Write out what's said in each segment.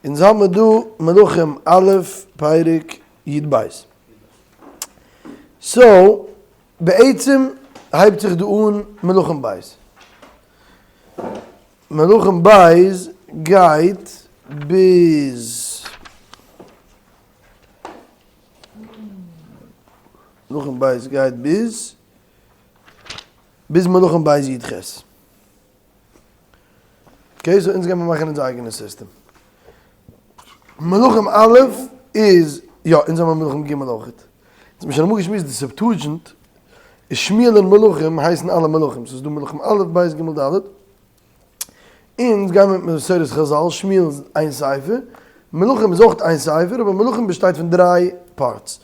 אונז האמיר דא מלכים א' פרק י ב. So בעצם הייבט זיך דא אן מלכים ב'. מלכים ב' גייט ביז מלכים ב' גייט ביז ביז מלכים ב' י ח. Okay, so אונז גיימיר מאכן אונזער אייגענע סיסטעם. מלכים א' איז, יא, אונז האבן מלכים ג' אויכעט. אונז האבן שוין אמאל געשמועסט די Septuagint איז שמואל און מלכים הייסן אלע מלכים. ס'איז דא מלכים א', ב', ג', ד'. אונז גיימיר מיט מסורת חזל, שמואל איז איין ספר, מלכים איז אויך איין ספר, אבער מלכים באשטייט פון דריי parts.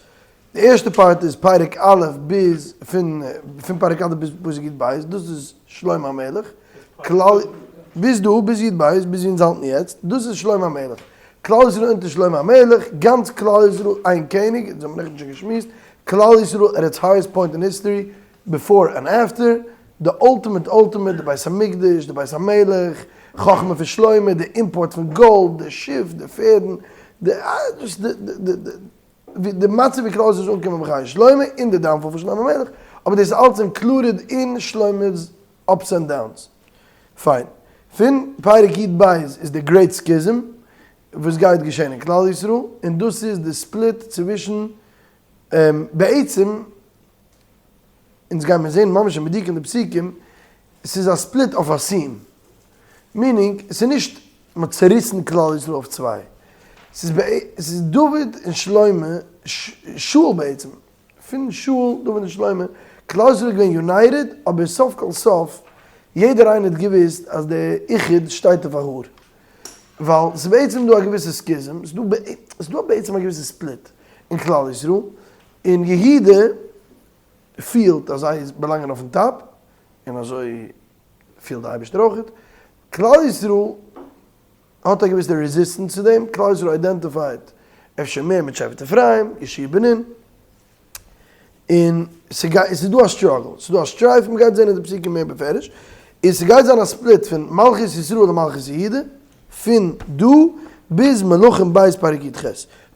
די ערשטע part איז פרק א' ביז פון פון פרק א' ביז פסוק י ב, דאס איז שלמה המלך, כלל ביז דא ביז י ב ביז ווי אונז האלטן יעצט, דאס איז שלמה המלך, כלל ישראל אונטער שלמה המלך, גאנץ כלל ישראל איין קעניג, אונז האבן נעכטן שוין געשמועסט, כלל ישראל at its highest point in history, before and after, די ultimate ultimate, די בית המקדש, די בית המלך, חכמה פון שלמה, די import פון גאלד, די שיף, די פערדן, די די די. ווי די מצב ווי כלל ישראל איז אנגעקומען בחיי שלמה און די downfall פון שלמה המלך, אבער דאס איז אלץ included אין שלמה'ס ups and downs. פיין. פון פרק י ב איז די great schism וואס גייט געשען אין כלל ישראל, און דאס איז די split צווישן בעצם, אונז גיימיר זען ממש אין בדיקה אין די פסוקים, ס'איז א split אויף א seam. Meaning, ס'איז נישט מ'האט צעריסן כלל ישראל אויף צוויי. ס'איז ס'איז דוד און שלמה, שאול בעצם, פון שאול, דוד און שלמה, כלל ישראל איז געווען united, אבער סוף כל סוף, יעדער איינער האט געוואוסט אז די איחוד שטייט אויף א האר. ווייל ס'איז בעצם דא א געוויסע schism, ס'איז דא ס'איז דא בעצם א געוויסע split אין כלל ישראל, און יהודה פילט אז זיי באלאנגען אויפן top, און אזוי פילט די אייבערשטער אויכעט. כלל ישראל האט א געוויסע resistance צו דעם, כלל ישראל identified אפשר מער מיט שבט אפרים, יהושע בן נון, און ס'איז דא א struggle, ס'איז דא א שטרייף, מ'גייט זען אין די פסוקים מער בפירוש, און ס'גייט זיין א split פון מלכות ישראל און מלכות יהודה, פון דא ביז מלכים ב' פרק י ח,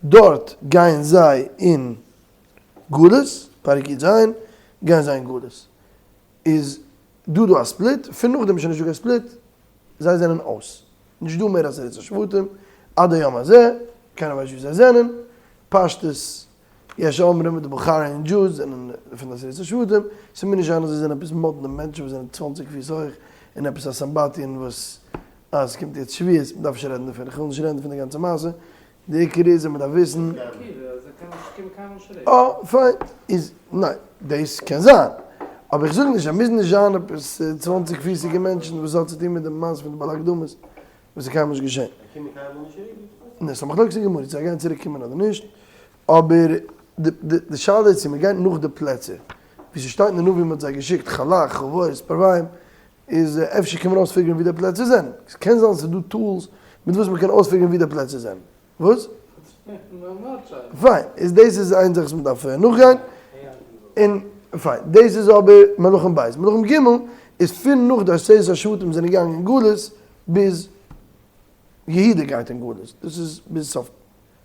דארט גייען זיי אין גלות, פרק י ז, גייען זיי אין גלות. איז דא דא א split, פון נאכדעם איז שוין נישטא קיין split, זיי זענען אויס, נישט דא מער עשרת השבטים, עד היום הזה, קיינער ווייסט נישט ווי זיי זענען, פשטות יש אומרים די בוכאריען Jews זענען פון די עשרת השבטים, ס'מוז נישט זיין אז זיי זענען עפעס מאדנע מענטשן וואס זענען צוואנציג פיס הויך, און עפעס א סמבטיון וואס אה ס'קומט יעצט שבועות, מ'דארף נישט רעדן דערפון, כ'וויל נישט רעדן פון די גאנצע מעשה, די עיקר איז אז מען דארף וויסן. אה, פיין. איז, ניין, דאס קען זיין. אבער איך זאג נישט, זיי מוזן נישט זיין עפעס צוואנציג פיסיגע מענטשן וואס האט צוטון מיט די מעשה פון די בעל אקדמות, וואס איז קיינמאל נישט געשען. ניין, ס'איז א מחלוקת אין גמרא צו זיי גייען צוריק קומען אדער נישט. אבער די שאלה איז צו מען גייט נאך די פלעצער ווי ס'שטייט אין די נביא מ'האט זיי געשיקט חלח, חבור, ספרוויים, איז אפשר קען מען אויס figure ן ווי די פלעצער זענען, ס'קען זיין ס'איז דא tools מיט וואס מ'קען אויס figure ן ווי די פלעצער זענען. וואס? פיין, איז דאס איז איין זאך וואס מ'דארף נאכגיין, און פיין, דאס איז אבער מלכים ב'. מלכים ג' איז פון נאך די עשרת השבטים זענען געגאנגען אין גלות ביז יהודה גייט אין גלות, דאס איז ביז סוף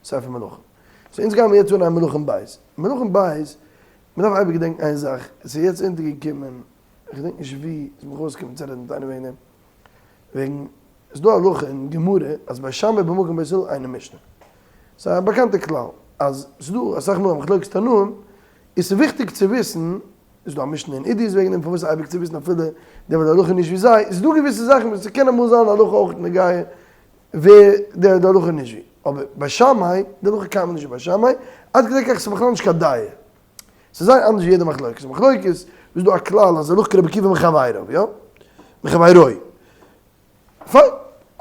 ספר מלכים. So אונז גיימיר יעצט אנהייבן מלכים ב'. מלכים ב', מ'דארף אייביג געדענקן איין זאך, ס'איז יעצט אונטערגעקומען איך געדענק נישט ווי איז מיך אויסגעקומען צו רעדן מיט איינעם וועגן דעם, וועגן ס'איז דא א הלכה אין גמרא אז בית שמאי במקום בית הלל אינה משנה. ס'איז א באקאנטע כלל אז ס'איז דא אסאך מאל א מחלוקת תנאים, איז ס'וויכטיג צו וויסן, איז דא א משנה אין עדיות וועגן דעם פארוואס אייביג צו וויסן אפילו דער וואס די הלכה נישט ווי זיי, איז דא געוויסע זאכן וואס ס'קען אמאל זיין הלכה אויך נוגע ווער דער די הלכה נישט ווי, אבער בית שמאי, די הלכה קיינמאל נישט ווי בית שמאי, עד כדי כך ס'איז בכלל נישט קיין דעה. ס'איז זייער אנדערש ווי יעדע מחלוקת. מחלוקת איז דא א כלל אז הלכה כרבי עקיבא מחבירו, יא? מחבירו. פיין.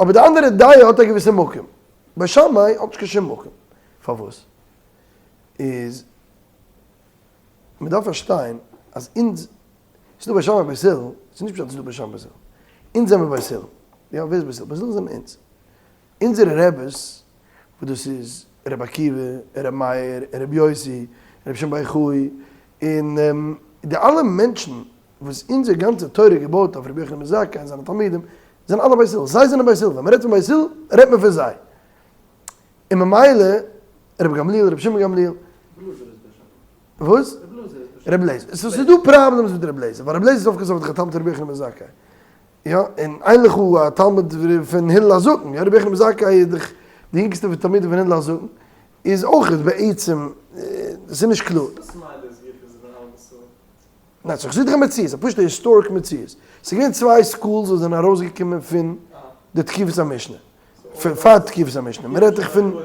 אבער די אנדערע דעה האט א געוויסע מקום. בית שמאי האט נישט קיין שום מקום. פארוואס? איז מ'דארף פארשטיין אז אונז, ס'איז דא בית שמאי בית הלל, ס'איז נישט פשט אז ס'איז דא בית שמאי בית הלל. אונז זעמיר בית הלל. יא, ווער איז בית הלל? בית הלל זענען אונז. אונזערע רעבעס, וואס דאס איז רבי עקיבא, און רבי מאיר, און רבי יוסי, און רבי שמעון בר יוחאי, און די אלע מענטשן וואס אונזער גאנצע תורה איז געבויט אויף רבי יוחנן בן זכאי און זיינע תלמידים, זענען אלע בית הלל, זיי זענען בית הלל, ווען מען רעדט פון בית הלל, רעדט מען פון זיי. און ממילא רבי גמליאל, רבי שמעון גמליאל. וואס? רבי לעזער. סאו ס'איז דא problems מיט רבי לעזער, ווייל רבי לעזער סוף כל סוף איז דאך א תלמיד פון רבי יוחנן בן זכאי. יא, און אין לך א תלמיד פון הלל הזקן, יא רבי יוחנן בן זכאי איז דאך די יונגסטע פון תלמידים פון הלל הזקן, איז אויך בעצם, ס'איז נישט קלאר. וואס מיינט דאס יחוס בין אלע מסורת? ניין, ס'איז דאך א מציאות, א פשוט'ע historic מציאות. ס'איז געווען צוויי schools וואס זענען ארויסגעקומען פון די תקופת המשנה. פאר תקופת המשנה. מ'רעדט דאך פון.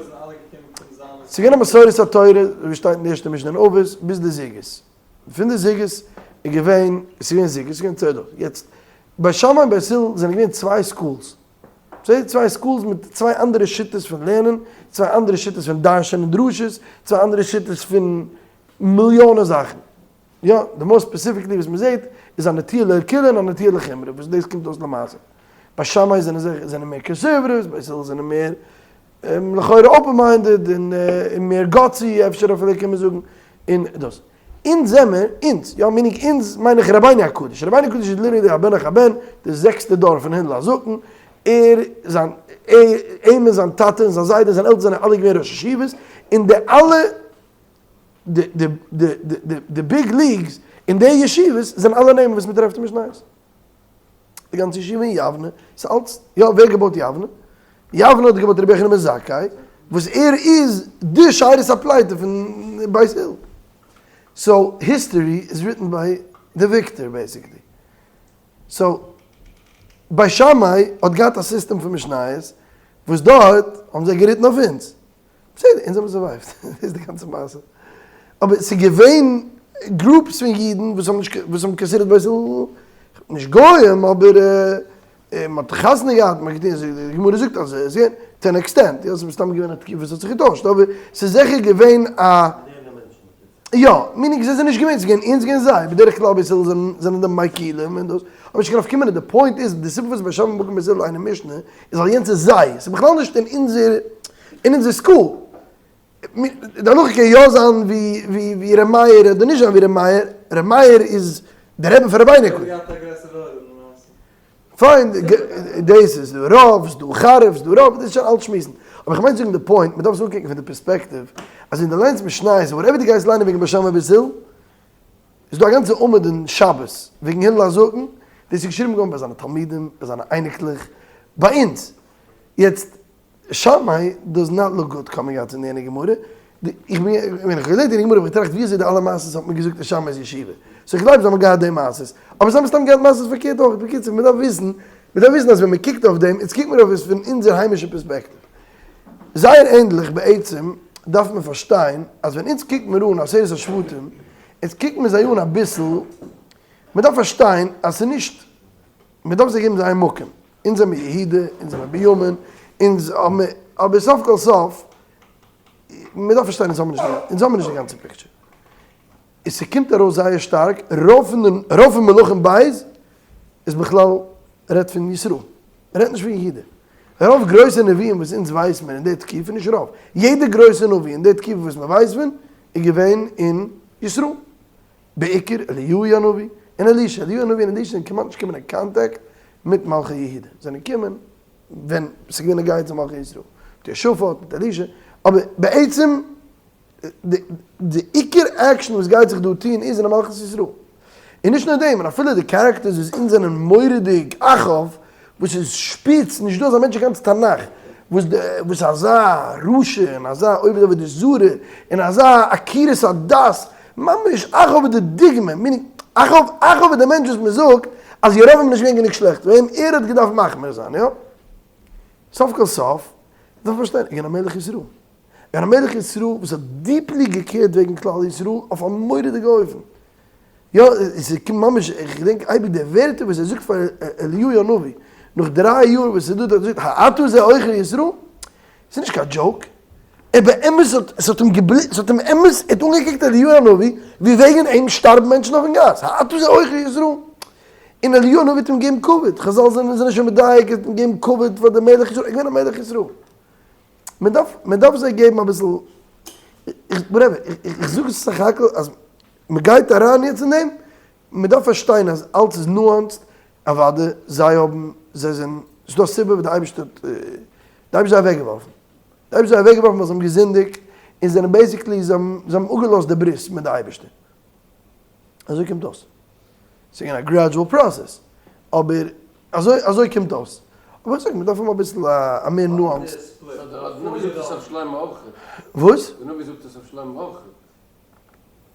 ס'איז געווען א מסורת התורה, ווי שטייט אין די ערשטע משנה אין אבות, ביז די זוגות. פון די זוגות איז געווען, ס'איז געווען זוגות, ס'איז געווען צדוק. יעצט, בית שמאי און בית הלל זענען געווען צוויי schools. צוויי schools מיט צוויי אנדערע שיטות פון לערנען, צוויי אנדערע שיטות פון דרש'ענען דרשות, צוויי אנדערע שיטות פון מיליאנען זאכן. יא, די most specifically וואס מ'זעט איז א נטיה להקלה און א נטיה לחומרא, וואס דאס קומט אויס למעשה. בית שמאי זענען זיכער זענען מער conservatives, בית הלל זענען מער לכאורה open minded און מער gutsy אפשר אפילו קען מען זאגן, און דאס. אונז זעמער, אונז, יא meaning אונז מיין איך רבינו הקדוש, רבינו הקדוש איז literally הבן אחר הבן, די זעקסטע דור פון הלל הזקן, ער, זיין, אים און זיין טאטע און זיין זיידע און זיין עלטערן זענען אלע געווען ראש ישיבות, און די אלע די big leagues אין די ישיבות זענען אלע נעמען וואס מען טרעפט אין משניות. די גאנצע ישיבה אין יבנה, ס'איז אלץ, יא, ווער געבויט יבנה? יבנה האט געבויט רבי יוחנן בן זכאי, וואס ער איז די שארית הפליטה פון בית הלל. so history is written by the victor basically. so בית שמאי האט געהאט א סיסטעם פון משניות, וואס דארט האבן זיי געריטן אויף אונז. בסדר, אונז האבן survived, דאס איז די גאנצע מעשה. אבער ס'איז געווען groups פון אידן וואס האבן נישט, וואס האבן considered בית הלל, נישט גוים, אבער מען האט חתונה געהאט, מען האט געטון, די גמרא זאגט אז עס איז געווען to an extent, יא, ס'איז מסתם געווען א תקופה וואס האט זיך געטוישט, אבער ס'איז זיכער געווען א. יא, meaning זיי זענען נישט געווען, ס'איז געווען אונז געווען זיי, בדרך כלל בית הלל זענען זענען די מקילים און דאס, אבער נישט קיין נפקא מינה, די point איז, די סיבה וואס בית שמאי במקום בית הלל אינו משנה, איז ווייל יענץ איז זיי, ס'איז בכלל נישט אין אונזער, אין אונזער school. די הלכה קען יא זיין ווי ווי ווי ר' מאיר אדער נישט זיין ווי ר' מאיר, ר' מאיר איז די רבי פון רבינו הקדוש. פיין, דאס איז דא רוב, ס'דא חריף, ס'דא רוב, דאס איז שוין אלט שמועסן. אבער איך מיין צו זאגן די point, מ'דארף עס אנקוקן פון די פערספעקטיוו, אז ווען דו ליינסט משניות, whatever דו גייסט ליינען וועגן בית שמאי ובית הלל, איז דא א גאנצע עמוד אין שבת וועגן הלל הזקן, דאס איז געשריבן געווארן ביי זיינע תלמידים, ביי זיינע אייניקלעך, ביי אונז. יעצט, שמאי does not look good coming out אין יענע גמרא, איך בין, ווען איך האב געלערנט יענע גמרא האב איך געטראכט ווי אזוי די אלע מעשות האט מען געזאגט אין שמאי'ס ישיבה, so איך גלייב זיי האבן געהאט די מעשות, אבער זיי האבן מסתם געהאט מעשות פארקערט אויך, בקיצור מען דארף וויסן, מען דארף וויסן אז ווען מען קוקט אויף דעם, איצט קוקט מען אויף עס פון אונזער היימישע פערספעקטיוו. זייער ענדליך בעצם דארף מען פארשטיין אז ווען אונז קוקט מיר אן עשרת השבטים, איצט קוקט מען זיי אן אביסל, מען דארף פארשטיין אז ס'איז נישט, מען דארף זיי געבן זייער מקום, אונז זעמיר יהודה, אונז זעמיר בנימין, אונז האבן, אבער סוף כל סוף, מען דארף פארשטיין אונז האבן נישט, אונז האבן נישט די גאנצע picture. און ס'קומט ארויס זייער שטארק, רוב פון די, רוב פון מלכים בית איז בכלל רעדט פון ישראל, רעדט נישט פון יהודה. רוב גרויסע נביאים וואס אונז ווייסט מען אין די תקופה, נישט רוב, יעדע גרויסע נביא אין די תקופה וואס מען ווייסט פון, איז געווען אין ישראל. בעיקר אליהו הנביא און אלישע, אליהו הנביא און אלישע זענען כמעט נישט געקומען אין קאנטעקט מיט מלכי יהודה, זענען געקומען ווען ס'איז געווען נוגע צו מלכי ישראל, מיט יהושפט, מיט אלישע, אבער בעצם די עיקר עקשן וואס גייט זיך דא טון איז אין מלכות ישראל. און נישט נאר דעם, און אפילו די characters וואס אונז זענען מורא'דיג אחאב, וואס איז שפיץ, נישט דא אזא מענטש אין גאנץ תנך, וואס די, וואס אזא רשע, און אזא עובד עבודה זרה, און אזא עקירת הדת, ממש אחאב איז די דוגמא, meaning, אחאב, אחאב איז די מענטש וואס מען זאגט אז ירבעם איז נישט געווען גענוג שלעכט, וועם ער האט געדארפט מחמיר זיין, יא? סוף כל סוף, דארף מען פארשטיין, ער איז געווען א מלך ישראל. געווען א מלך ישראל וואס האט deeply גע care ט וועגן כלל ישראל אויף א מורא'דיגע אופן. יא, עס קומט ממש, איך געדענק אייביג די ווערטער וואס ער זאגט פאר אליהו הנביא, נאך דריי יאר וואס ער דא, ער זאגט האתה זה עוכר ישראל? ס'איז נישט קיין joke, ער באמת האט, עס האט אים געבליצט, עס האט אים אמת, ער האט אנגעקוקט אליהו הנביא ווי וועגן אים שטארבן מענטשן אויפן גאס, האתה זה עוכר ישראל? און אליהו הנביא האט אים געגעבן כבוד, חזל זענען זענען שוין מדייק, ער האט אים געגעבן כבוד פאר די מלך ישראל, ער איז געווען א מלך ישראל. מען דארף, מען דארף זיי געבן אביסל, איך, whatever, איך זאג סך הכל אז מען גייט אריין יעצט אין דעם, מען דארף פארשטיין אז אלץ איז nuanced, אוואדע זיי האבן, זיי זענען, ס'איז דא א סיבה וואס די אייבערשטער האט, די אייבערשטער האט זיי אוועקגעווארפן. די אייבערשטער האט זיי אוועקגעווארפן ווייל זיי האבן געזינדיגט, און זענען basically, זיי האבן אפגעלאזט די ברית מיט די אייבערשטער. אזוי קומט אויס. ס'איז געווען א gradual process, אבער אזוי אזוי קומט אויס. אבער איך זאג, מ'דארף האבן אביסל א מער nuanced. די נביא זאגט עס אויף שלמה אויך. וואס? די נביא זאגט עס אויף שלמה אויך.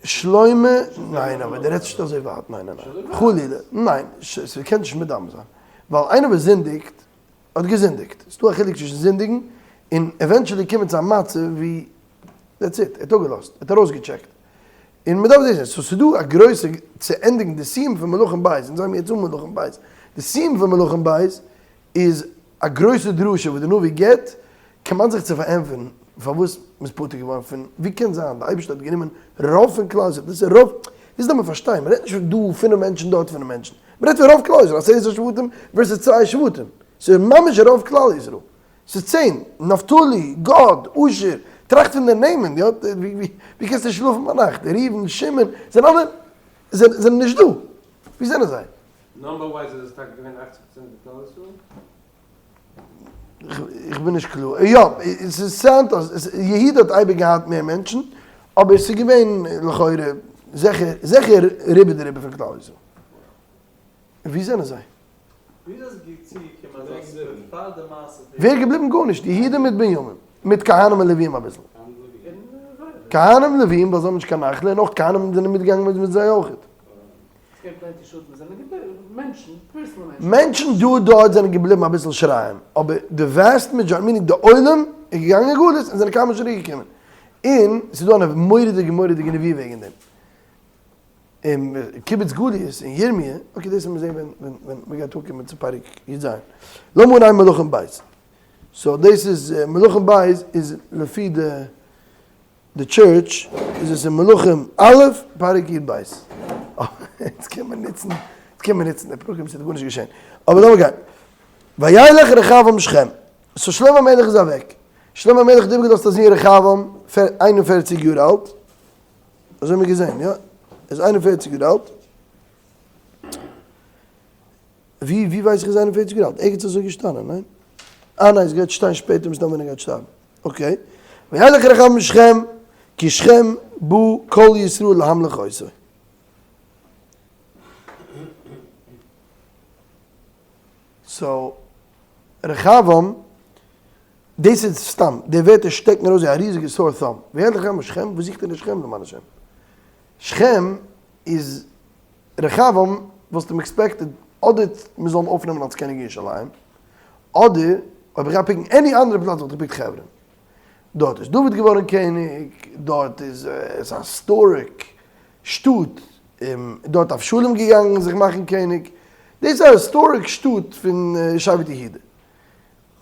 שלמה, ניין אבער די רעדסט נישט אזוי ווייט, ניין ניין ניין, חלילה, ניין, ס'קען נישט מדמה זיין, ווייל איינער וואס זינדיגט האט געזינדיגט, ס'דא א חילוק צווישן זינדיגן און eventually קומען צו א מצב ווי that's it, ער האט אפגעלאזט, ער האט ארויסגעטשעקט, און מ'דארף דאס זען, so ס'דא א גרויסע, צו ענדיגן די סיום פון מלכים ב', אונז הייבן יעצט אן מלכים ב', די סיום פון מלכים ב' איז א גרויסע דרשה וואס די נביא גיבט, כמעט זיך צו פארענטפערן פארוואס מ'איז פטור געווארן פון, ווי קען זיין די אייבערשטער האט גענומען רוב פון כלל ישראל, דאס איז רוב, דאס דארף מען פארשטיין, מ'רעדט נישט פון דא פינף מענטשן דארט פינף מענטשן, מ'רעדט פון רוב כלל ישראל, עשרת השבטים versus צוויי שבטים, ס'איז ממש רוב כלל ישראל, ס'איז צען, נפתלי, גד, אשר, טראכט פון די נעמען, יא, ווי קענסטו שלאפן ביינאכט, ראובן, שמעון, זענען אלע, זענען נישט דא, ווי זענען זיי? number wise איז עס טאקע געווען אכציג פראצענט פון כלל ישראל? איך בין נישט קלאר. יא, עס sound אז יהודה האט אייביג געהאט מער מענטשן, אבער עס איז געווען לכאורה זיכער זיכער רובא דרובא פון כלל ישראל. ווי זענען זיי? ווי איז עס צוגעקומען אזא split פאר די מעשה פון. ווער געבליבן? גארנישט, יהודה מיט בנימין, מיט כהנים און לווים אביסל. כהנים לווים ווייל זיי האבן נישט קיין נחלה, און אויך כהנים זענען מיטגעגאנגען מיט זיי אויכעט. מענטשן דא דארט זענען געבליבן אביסל שרייען, אבער די vast majority, meaning די עולם איז געגאנגען אין גלות און זענען קיינמאל נישט צוריק געקומען. און ס'איז דא א מורא'דיגע מורא'דיגע נבואה וועגן דעם. אין קיבוץ גליות אין ירמי', okay דאס וועט מען זען ווען ווען מ'גייט אנקומען צו פרק י ז. לאמיר אנהייבן מלכים ב'. so דאס איז מלכים ב' איז לפי די די טשורטש איז עס אין מלכים א' פרק י ב. יעצט קען מען נוצן, יעצט קען מען נוצן די פרקים ס'וועט גארנישט געשען. אבער לאמיר גיין. וילך רחבעם שכם. so שלמה המלך איז אוועק. שלמה המלך האט איבערגעלאזט א זון רחבעם, 41 יאר אלט. אזוי האבן מיר געזען, יא? ער איז 41 יאר אלט. ווי ווי ווייס איך איז 41 יאר אלט? ערגעץ אזוי געשטאנען, ניין? אה ניין, עס גייט שטיין שפעטער מסתמא ווען ער גייט שטארבן. okay. וילך רחבעם שכם, כי שכם באו כל ישראל להמליך אותו. so, רחבעם, דאס איז סתם, די ווערטער שטעקן ארויס ווי א ריזיגע sore thumb. וילך רחבעם שכם, וואס זוכט ער אין שכם למען השם? שכם איז רחבעם וואלסטו אים expected אדער מען זאל אים אויפנעמען אלס קעניג אין ירושלים, אדער אויב איך גיי pick ן any אנדערע פלאץ וואלט איך גע pick ט חברון. דארט איז דוד געווארן קעניג, דארט איז עס א historic שטאט, דארט אבשלום געגאנגען זיך מאכן קעניג, דאס איז א historic שטאט פון שבט יהודה.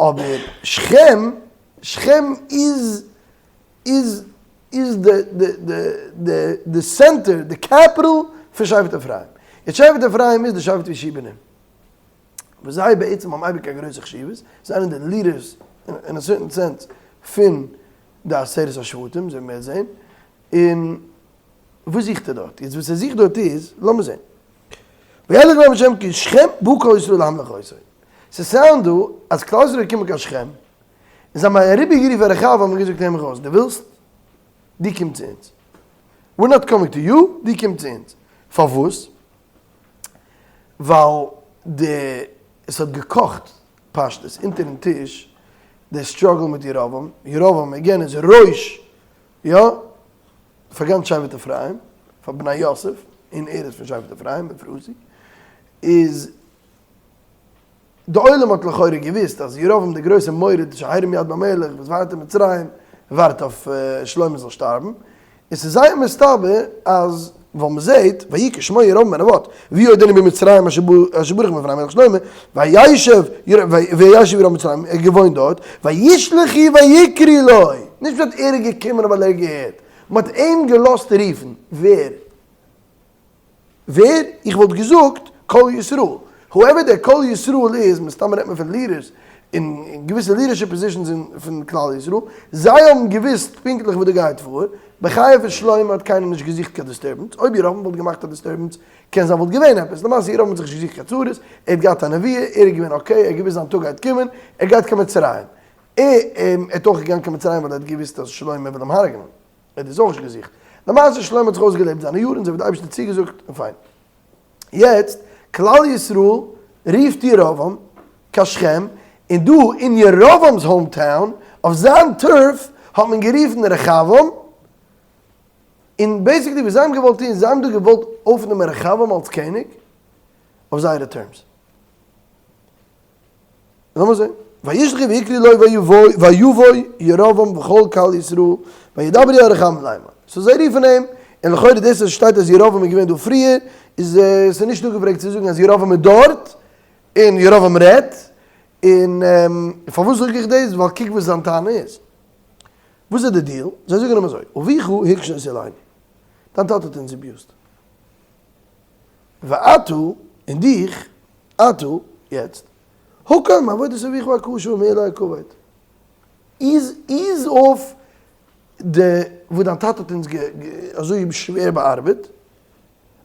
אבער שכם, שכם איז איז איז די די די די די center, די capital פון שבט אפרים. יעצט שבט אפרים איז די שבט יהושע בן נון. וואס זיי בעצם האבן אייביג א גרויסע חשיבות, זיי זענען די leaders אין א certain sense פון די עשרת השבטים, אזוי ווי מיר זעהן. און וואס זוכט ער דארט? יעצט וואס ער זוכט דארט איז, לאמיר זעהן. וילך רחבעם שכם כי שכם באו כל ישראל להמליך אותו. ס' sound דא אז כלל ישראל איז געקומען קיין שכם, און זיי האבן אריבערגערופן רחבעם און געזאגט הער מיך אויס, דו ווילסט? דו קום צו אונז. We're not coming to you, דו קום צו אונז. פארוואס? ווייל די, עס האט געקאכט פשטות אונטערן טיש די struggle מיט ירבעם, ירבעם again איז ראש, יא, פאר גאנץ שבט אפרים, פאר בני יוסף, און ער איז פון שבט אפרים, אפרתי, איז די עולם האט לכאורה געוואוסט אז ירבעם דער גרויסער מורד שהרים יד במלך וואס ווארט אין מצרים ווארט אויף שלמה זאל שטארבן, און ס'איז זייער מסתבר אז ווייל מ'זעהט ויהי כשמוע ירבעם בן נבט והוא עודנו במצרים אשר ברח מלפני המלך שלמה וישב וישב ירבעם במצרים ער האט געוואוינט דארט וישלחו ויקראו לו נישט פשט ער איז געקומען ווייל ער האט געהערט מ'האט אים געלאזט רופן ווער? ווער? איך וואלט געזאגט כל ישראל. Whoever דער כל ישראל איז, מסתמא רעדט מען פון leaders אין געוויסע leadership positions פון כלל ישראל, זיי האבן געוויסט פונקטליך וואס דא גייט פאר, בחייו פון שלמה האט קיינער נישט געזוכט קיין disturbance, אויב ירבעם וואלט געמאכט א disturbance קען זיין וואלט געווען עפעס, למעשה ירבעם האט זיך נישט געזוכט קיין צרות, ער האט געהאט א נבואה, ער איז געווען okay, ער האט געוויסט זיין טאג גייט קומען, ער גייט קיין מצרים. ער האט אויך געגאנגען קיין מצרים ווייל ער האט געוואוסט אז שלמה וויל אים הרג'נען, ער האט דאס אויך נישט געזוכט. למעשה שלמה האט זיך אויסגעלעבט זיינע יארן אזוי ווי די אייבערשטער האט צוגעזאגט און פיין. יעצט כלל ישראל רופט ירבעם קיין שכם, און דא אין ירבעם'ס home town, אויף זיין turf, האט מען גערופן רחבעם, און basically וואס זיי האבן געוואלט טון, זיי האבן דא געוואלט אויפנעמען רחבעם אלס קעניג, אויף זייערע terms. לאמיר זען. וישלחו ויקראו לו ויבוא ירבעם וכל קהל ישראל וידברו אל רחבעם לאמר. so זיי רופן אים, און לכאורה דאס אז שטייט אז ירבעם איז געווען דא פריער, איז עס איז נישט אפגעפרעגט צו זאגן אז ירבעם איז דארט, און ירבעם רעדט, און פארוואס זאג איך דאס? ווייל קוק וואס זיין טענה איז. וואס איז די deal? זיי זאגן אים אזוי, אביך הקשה עלינו, דיין טאטע האט אונז abused. ואתה, און דיך, אתה, יעצט, הקל מעבודת אביך הקשה ומעילוי הכבוד. איז איז אויף די וואס דיין טאטע האט אונז אזוי שווער באארבעט,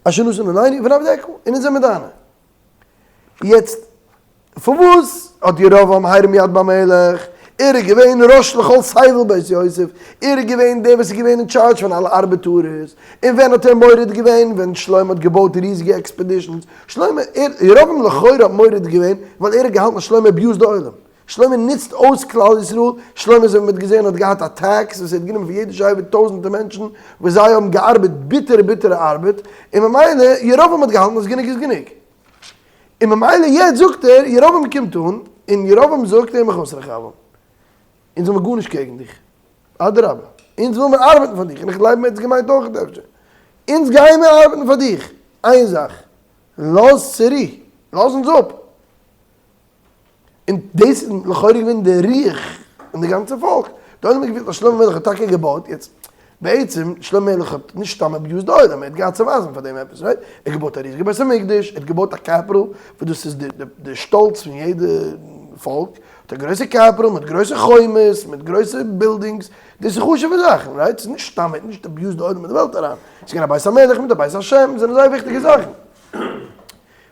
אשר נתן עלינו ונעבדך, און אונז זעמיר דיינע. יעצט, פארוואס האט ירבעם הרים יד במלך? ער איז געווען ראש לכל סבל בית יוסף, ער איז געווען דער וואס איז געווען אין טשארדזש פון אלע ארבעטארערס, און ווען האט ער מורד געווען? ווען שלמה האט געבויט ריזיגע expeditions, שלמה, ער, ירבעם לכאורה האט מורד געווען ווייל ער האט געהאלטן אז שלמה abuse ט די עולם, שלמה נוצט אויס כלל ישראל, שלמה אזוי ווי מען האט געזען האט געהאט א tax וואס ער האט גענומען פון יעדע שבט טויזענטער מענטשן וואס זיי האבן געארבעט ביטערע ביטערע ארבעט, און ממילא ירבעם האט געהאלטן אז גענוג איז גענוג. און ממילא יעצט זאגט ער, ירבעם קומט אן, און ירבעם זאגט אים איך רחבעם, אונז האבן גארנישט קעגן דיך, אדרבה, אונז וויל מיר ארבעטן פאר דיך, און איך גלייב מען האט עס געמיינט אויך אפשר, אונז גייען מיר ארבעטן פאר דיך, איין זאך, לאז צורו, לאז אונז אפ. און דאס איז לכאורה געווען די רוח אין די גאנצע פאלק, די עולם האט געפילט אז שלמה המלך האט טאקע געבויט, יעצט בעצם שלמה המלך האט נישט סתם abused די עולם, ער האט געהאט צו ווייזן פאר דעם עפעס, right? ער האט געבויט א ריזיגע בית המקדש, ער האט געבויט א capital, וואס דאס איז די שטאלץ פון יעדע פאלק, האט א גרויסע capital מיט גרויסע חומות, מיט גרויסע buildings, דאס איז חשוב'ע זאכן, right? ס'איז נישט סתם, ער האט נישט abused די עולם מיט די וועלט אריין, ס'איז געווען א בית המלך מיט א בית השם, דאס זענען זייער וויכטיגע זאכן.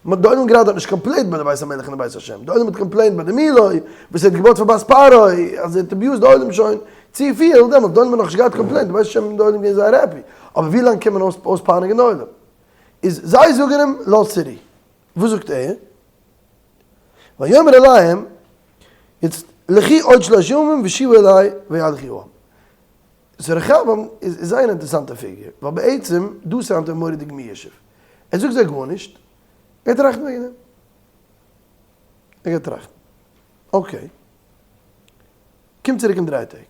מ'האט די עולם גראדע האט נישט complained ביי די בית המלך און די בית השם, די עולם האט complained ביי די מילוי וואס ער האט געבויט פאר בת פרעה, אז ער האט abused די עולם שוין צופיל, דעמאלטס די עולם האט נאכנישט געהאט complained, די בית השם און די עולם געווען זייער happy, אבער ווי לאנג קען מען אויספייניגען די עולם? איז זיי זאגען אים לאז צורו, וואס זאגט ער? ויאמר אליהם, יעצט לכי עוד שלש ימים ושובו אלי וילכו העם. so רחבעם איז זייער אן אינטערעסאנטע פיגור, ווייל בעצם דא sound ט ער מורא'דיג מיושב. ער זאגט זיי גארנישט, ער גייט טראכטן וועגן דעם. ער גייט טראכטן. okay. קומט צוריק אין דריי טעג.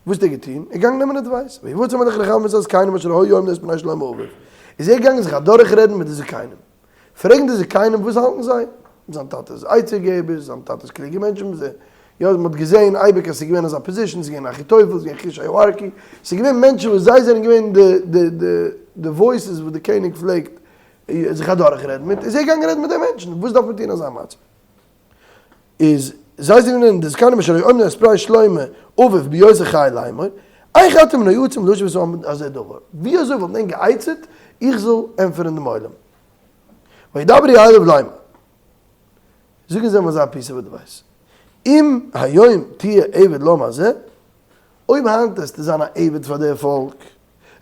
וואס האט ער געטון? ער איז געגאנגען נעמען advice. ויבוא המלך רחבעם את הזקנים אשר היו עומדים את פני שלמה אביו. איז ער געגאנגען זיך אדורכרעדן מיט די זקנים. פרעגן די זקנים וואס האלטן זיי? זיין טאטע איז עצה געבערס, זיין טאטע איז קלוגע מענטשן, זיי, יא, מען האט געזען אייביג אז ס'איז געווען אזא position, ס'איז געווען אחיתופל, ס'איז געווען חושי הארכי, ס'איז געווען מענטשן וואס זיי זענען געווען די די די די voices וואס די קעניג פלעגט זיך אדורכרעדן מיט, איז ער געגאנגען רעדן מיט די מענטשן, וואס דארף מען טון אין אזא מצב? איז זיי זענען די זקנים אשר היו עומדים את פני שלמה אביו בהיותו חי לאמור, איך אתם מייעצים להשיב את העם הזה דבר, ווי אזוי וואלט מען גע'עצה'ט איך זאל ענטפערן דעם עולם? וידברו אליו לאמור, זאגן זיי אים אזא piece of advice, אם היום תהיה עבד לעם הזה, אויב היינט וועסטו זיין א עבד פאר די פאלק,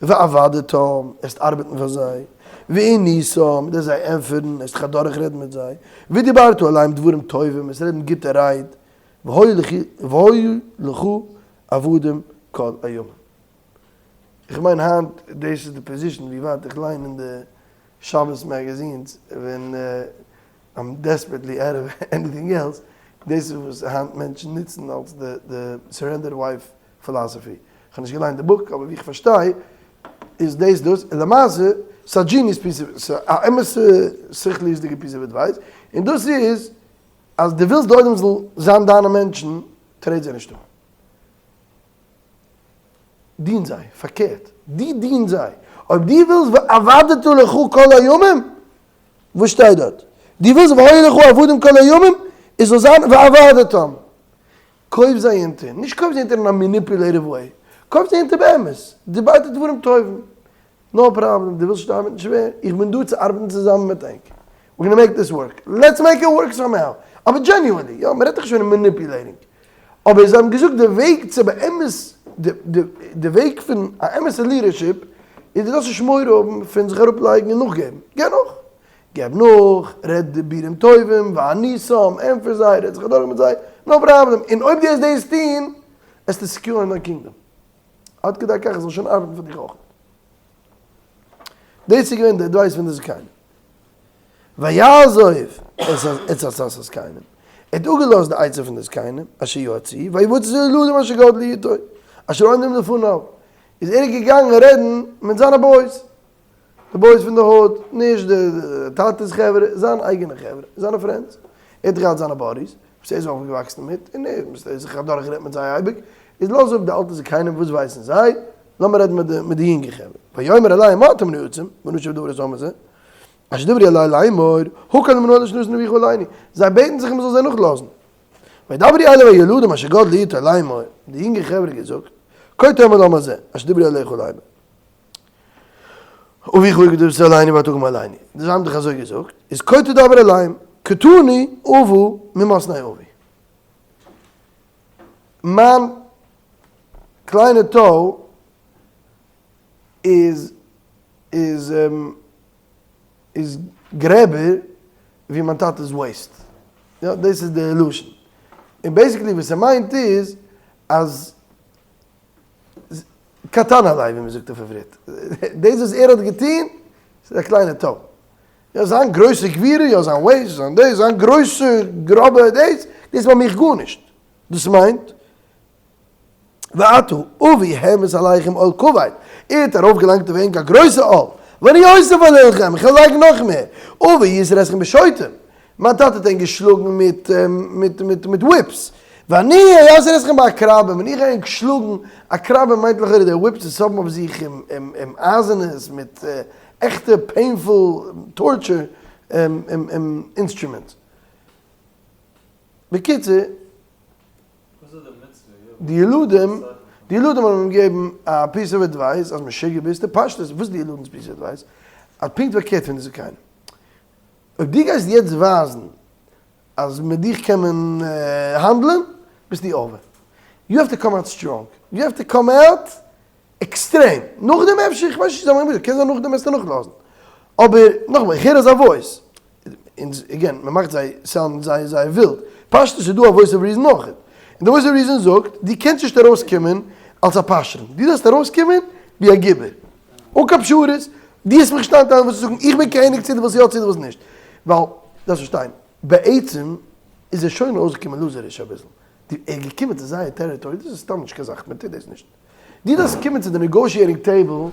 ועבדתם, וועסט ארבעטן פאר זיי, ועניתם, דו וועסט זיי ענטפערן, וועסט דיך אדורכרעדן מיט זיי, ודיברת אליהם דברים טובים, וועסט רעדן גוטע רייד, והיו לך עבדים כל הימים. איך מיין היינט דאס איז די position ווי ווייט איך ליין אין די שבת magazines ווען I'm desperately out of anything else, דאס איז וואס היינט מענטשן נוצן אלס די surrender wife philosophy. איך האב נישט געליינט די book אבער ווי איך פארשטיי איז דאס דאס, און למעשה ס'איז א genius piece of, ס'איז א אמת'ע שכליות'דיגע piece of advice, און דאס איז אז דו ווילסט די עולם זאל זיין דיינע מענטשן, טרעט זיי נישט אן. דין זיי, פארקערט, דו דין זיי. אויב דו ווילסט ועבדת לך כל הימים, וואס שטייט דארט? דו ווילסט והיו לך עבדים כל הימים, עס זאל זיין ועבדתם. קויף זיי אונטער, נישט קויף זיי אונטער אין א manipulative way, קויף זיי אונטער באמת, דיברת דברים טובים, no problem, דו ווילסט נישט ארבעטן שווער, איך בין דא צו ארבעטן צוזאמען מיט ענק, we're gonna make this work, let's make it work somehow, אבער genuinely, יא, מ'רעדט דאך נישט פון manipulating. אבער זיי האבן געזאגט די וועג צו באמת, די וועג פון א אמת'ע leadership איז דו דארפסט נישט מורא האבן פון זיך אראפ לייגן און נאכגעבן, גיב נאך, געב נאך, רעד דיבורים טובים, ועניתם, ענטפער זיי, רעד זיך אדורך מיט זיי, no problem, און אויב דו וועסט דאס טון, וועסטו secure ן דיין kingdom. עד כדי כך עס זאל שוין ארבעטן פאר דיך אויך. דאס איז געווען די advice פון די זקנים. ויעזוב את עצת הזקנים, ער האט אפגעלאזט די עצה פון די זקנים, אשר יעצו, ויבצע את הילדים אשר גדלו איתו, אשר עומדים לפניו, איז ער געגאנגען רעדן מיט זיינע boys, די boys פון די hood, נישט די טאטע'ס חברה, זיין אייגענע חברה, זיינע friends, ער האט געהאט זיינע buddies, וואס ער איז אויפגעוואקסן מיט, און ער האט זיך אדורכגערעדט מיט זיי אייביג, איז לאז אפ די אלטע זקנים, וואס ווייסן זיי, לאמיר רעדן מיט די יונגע חברה, ויאמר אליהם מה אתם נועצים, ונשב דבר את העם הזה, אשר דברו אלי לאמור, הקל נא אשר נתן אביך עלינו, זיי בעטן זיך מען זאל זיי נאכלאזן. וידברו אליו הילדים אשר גדלו איתו לאמור, די יונגע חברה געזאגט, כה תאמר לעם הזה, אשר דברו אליך לאמור. אביך הגדיל עלינו ואתה גם עלינו, זיי האבן דאך אזוי געזאגט, איז כה תדבר אליהם, קטני אבה ממתני אבי. מיין קליינע toe איז איז איז גרעבער ווי מיין טאטע'ס waist. יא, דאס איז די לשון. און basically וואס ער מיינט איז אז קטן עלי ווי מ'זאגט אויף עברית. דאס וואס ער האט געטון איז א קליינע toe. יא זיין גרויסע גבירה, יא זיין waist, זיין דאס, זיין גרויסע גראבע דאס, דאס איז ביי מיך גארנישט. דאס מיינט ועתה אבי העמיס עליכם עול כבד, ער האט ארויפגעלייגט אויף ענק א גרויסע עול, ואני אוסיף עליכם, איך וועל לייגן נאך מער, אבי יסר אתכם בשוטים, מיין טאטע האט ענק געשלאגן מיט מיט מיט מיט whips, ואני אייסר אתכם בעקרבים, און איך גיי ענק שלאגן, עקרבים מיינט לכאורה די whips וואס האבן אויף זיך אייזענעס מיט עכטע painful torture instruments. בקיצור. די ילדים, די ילדים האבן אים געגעבן א piece of advice אז משוגע ביסטו, פשטות, וואס איז די ילדים'ס piece of advice? אז פונקט פארקערט פון די זקנים. אויב דו גייסט יעצט ווייזן אז מיט דיך קען מען האנדלען, ביסטו over. You have to come out strong. You have to come out extreme. נאכדעם אפשר, איך ווייס נישט צו זיי האבן געזאגט, קען זיין נאכדעם וועסטו נאכלאזן. אבער נאכאמאל, איך הער אזא voice. און again, מען מאכט זיי sound זייער זייער ווילד. פשטות איז דא א voice of reason אויך. און די voice of reason זאגט, דו קענסט נישט ארויסקומען אלס א פשרן. דו דארפסט ארויסקומען ווי א גיבור. אן קיין פשרות. דו האסט מיך נישט איינטיילן וואס צו זאגן. איך בין קעניג צו דו ווילסט יא צו דו ווילסט נישט. ווייל, דארפסט פארשטיין, בעצם איז ער שוין ארויסגעקומען loser איש אביסל. ער איז געקומען צו זייער territory, דאס איז סתם נישט קיין זאך, מען טוט דאס נישט. דו דארפסט קומען צו די negotiating table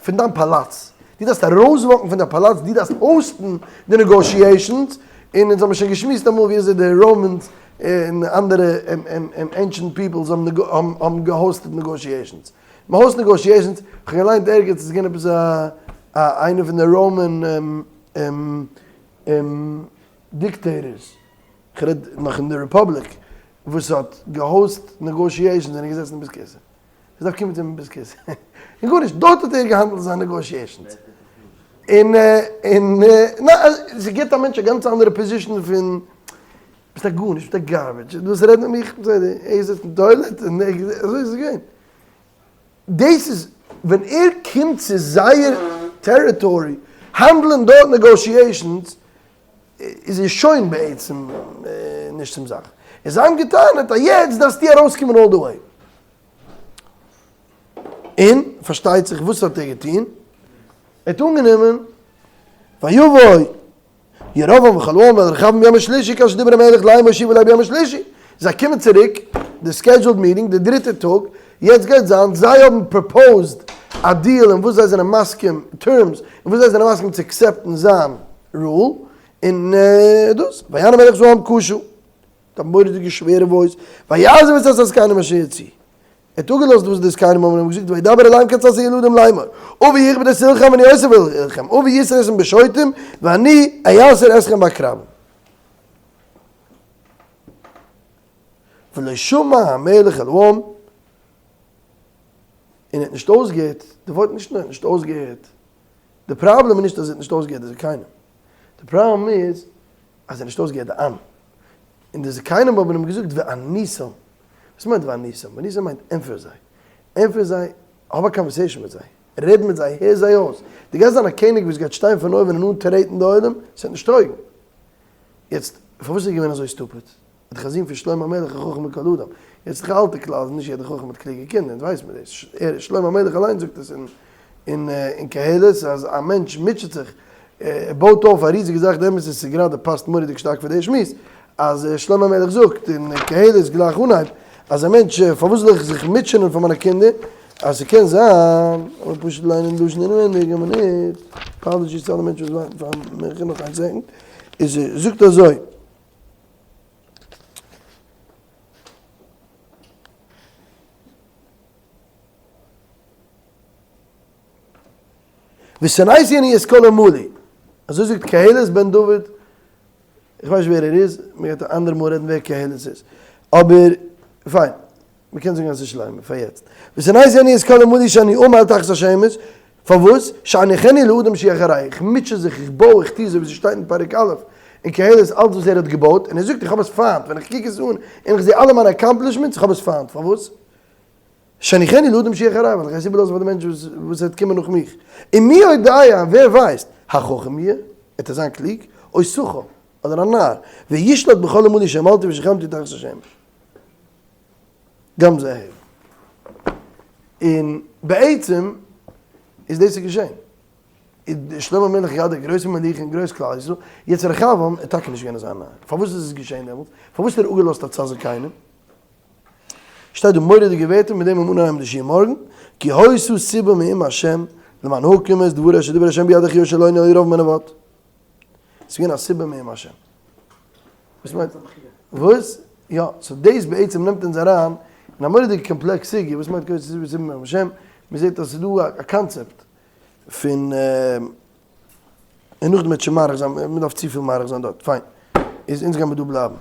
פון דיין פאלאץ, דו דארפסט ארויס walk ן פון דיין פאלאץ, דו דארפסט host ן די negotiations, און אונז האבן שוין געשמועסט אמאל ווי אזוי די Romans און אנדערע ancient peoples האבן גע host עט negotiations. מען host negotiations, כ'האב געליינט ערגעץ איז געווען עפעס א איינער פון די Roman dictators, כ'רעד נאך אין די republic, וואס האט גע host negotiations זענען געזעצן אין בית כסא. ער דארף קומען צום בית כסא. און גארנישט, דארט האט ער געהאנדלט זיין negotiations. און און נא, ס'גיבט א מענטש א גאנץ אנדערע position פון, ביסט א גארנישט, ביסט א garbage, דו ווילסט רעדן מיט מיך, בסדר, ער זיצט אין toilet, און אזוי איז עס געווען. דאס איז ווען ער קומט צו זייער territory האנדלען דארט negotiations, איז ער שוין בעצם נישט צום זאך. און זיי האבן געטענה'ט אז יעצט דארפסטו ארויסקומען all the way. און פארשטייט זיך וואס האט ער געטון? ער האט אנגענומען ויבוא ירבעם וכל העם אל רחבעם ביום השלישי כאשר דיבר המלך לאמור שובו אלי ביום השלישי. זיי קומען צוריק די scheduled meeting די דריטע טאג, יעצט גייט זיין, זיי האבן proposed א deal אין וואס זיי זענען מסכים, terms אין וואס זיי זענען מסכים צו accept ן זיין rule, און דאס, ויען המלך את העם קשה, מיט א מורא'דיגע שווערע voice, ויעזב את עצת הזקנים אשר יעצוהו, ער האט אפגעלאזט וואס די זקנים האבן אים געזאגט, וידבר אליהם כעצת הילדים לאמור, אבי יכביד את עולכם ואני אוסיף עולכם, אבי יסר אתכם בשוטים ואני אייסר אתכם בעקרבים. ולא שמע המלך אל העם, און ער האט נישט אויסגעהערט, די ווארט נישט נאר ער האט נישט אויסגעהערט, די פראבלעם איז נישט אז ער האט נישט אויסגעהערט די זקנים, די פראבלעם איז אז ער האט נישט אויסגעהערט די עם, און די זקנים האבן אים געזאגט ועניתם. וואס מיינט ועניתם? ועניתם מיינט ענטפער זיי. ענטפער זיי, האב א conversation מיט זיי. רעד מיט זיי, הער זיי אויס. דו גייסט זיין א קעניג וואס גייט שטיין פון אויבן און אנטרעטן די עולם? ס'וועט נישט טויגן. יעצט, פארוואס איז ער געווען אזוי stupid? האט דאך א זון פון שלמה המלך א חכם מכל אדם. יעצט איז דאך א אלטע כלל אז נישט יעדער חכם האט קלוגע קינדער, אונז ווייסן מיר דאס. ער, שלמה המלך אליין זאגט עס אין אין אין קהלת אז א מענטש מוטשעט זיך, ער בויט אויף א ריזיגע זאך, די אמת איז ס'איז גראדע פאסט מורא'דיג שטארק פאר די שמועס, אז שלמה המלך זאגט אין קהלת גלייך אנהייב, אז א מענטש, פארוואס זאל איך זיך מוטשענען פאר מיינע קינדער, אז ס'קען זיין, לאמיר פשוט ליינען לשון אינעווייניג א מינוט, apologies צו אלע מענטשן וואס ווארטן פאר מנחה נאך איין second, איז ער זאגט אזוי. ושנאתי אני את כל עמלי, אזוי זאגט קהלת בן דוד, איך ווייס נישט ווער ער איז, מען גייט א אנדערע מאל רעדן ווער קהלת איז, אבער פיין, מען קען זאגן אז ס'איז שלמה פאר יעצט. ושנאתי אני את כל עמלי שאני עמל תחת השמש, פארוואס? שאניחנה לאדם שיהיה אחרי, איך מוטשע זיך, איך בוי, איך טו אזוי ווי ס'שטייט אין פרק א' אין קהלת אלץ וואס ער האט געבויט, און ער זאגט איך האב עס פיינט, ווען איך קוק עס אן און איך זע אלע מיינע accomplishments, איך האב עס פיינט, פארוואס? שאניחנה לאדם שיהיה אחרי, ווייל איך גיי עס איבערלאזן פאר די מענטש וואס וועט קומען נאך מיך. און מי יודע, ווער ווייסט, החכם יהיה, וועט ער זיין קלוג, או סכם, אדער א נאר, וישלוט בכל עמלי שעמלתי ושחמתי תחת השמש. גם זה הבל. און בעצם איז דאס איז געשען. איז שלמה המלך געהאט די גרויסע מלוכה און גרויס כלל ישראל, יעצט רחבעם איז טאקע נישט געווען אזא נאר. פארוואס איז עס געשען דעמאלטס? פארוואס האט ער אפגעלאזט עצת זקנים? שטייט דא מורא'דיגע ווערטער, מיט דעם וועלן מיר אנהייבן די שיעור מארגן, כי היתה סיבה מעם השם למען הקים את דברו אשר דיבר השם ביד אחיה השילוני אל ירבעם בן נבט. ס'איז געווען א סיבה מעם השם. וואס מיינט? וואס? יא, so דאס בעצם נעמט אונז אריין אין א מורא'דיגע complex סוגיא, וואס מיינט כי היתה סיבה מעם השם? מ'זעט אז ס'איז דא א קאנצעפט פון, און נאכדעם וועט שוין מאריך זיין, מ'דארף צופיל מאריך זיין דארט, פיין. איז אונז גיימיר דא בלייבן.